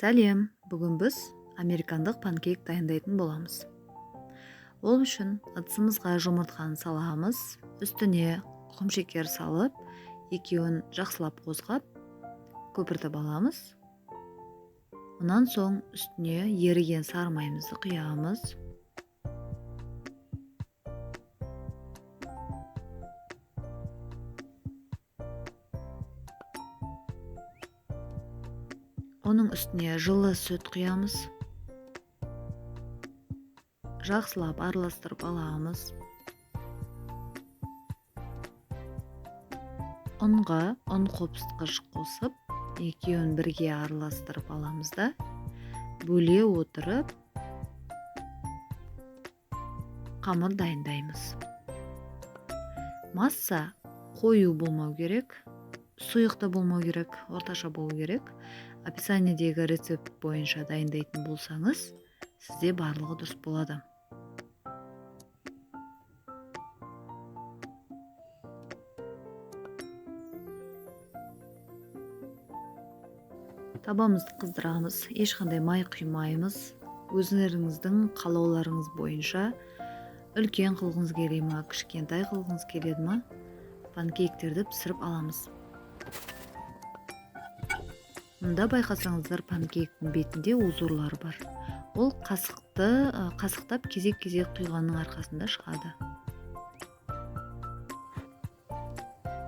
Сәлем! Бүгін біз американдық панкейк дайындайтын боламыз. Ол үшін ыдысымызға жұмыртқаны саламыз, үстіне құмшекер салып, екеуін жақсылап қозғап, көпіртіп аламыз. Онан соң үстіне еріген сары майымызды құямыз. Оның үстіне жылы сүт құямыз. Жақсылап араластырып аламыз. Ұнға ұн қопсытқыш қосып, екеуін бірге араластырып аламыз да, бөле отырып қамыр дайындаймыз. Масса қою болмау керек, сұйық та болмау керек, орташа болу керек. Описаниедегі рецепт бойынша дайындайтын болсаңыз, сізде барлығы дұрыс болады. Табамызды қыздырамыз, ешқандай май құймаймыз. Өздеріңіздің қалауларыңыз бойынша үлкен қылғыңыз келе ма, кішкентай қылғыңыз келеді ма, панкейктерді пісіріп аламыз. Мұнда байқасаңыздар, панкейктің бетінде узорлар бар. Ол қасықтап кезек-кезек құйғанның арқасында шығады.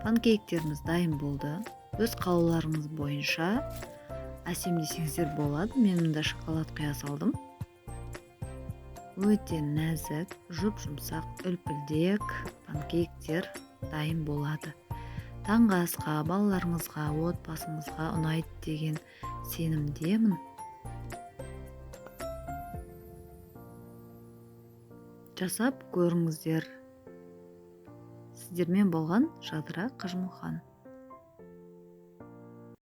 Панкейктеріміз дайын болды. Өз қалауларыңыз бойынша әсемдесеңіздер болады. Мен мұнда шоколад құя салдым. Өте нәзік, жұп-жұмсақ, үлпілдек панкейктер дайын болады. Таңғы асқа, балаларыңызға, отбасыңызға ұнайды деген сенімдемін. Жасап көріңіздер. Сіздермен болған Жадыра Қажымұқан.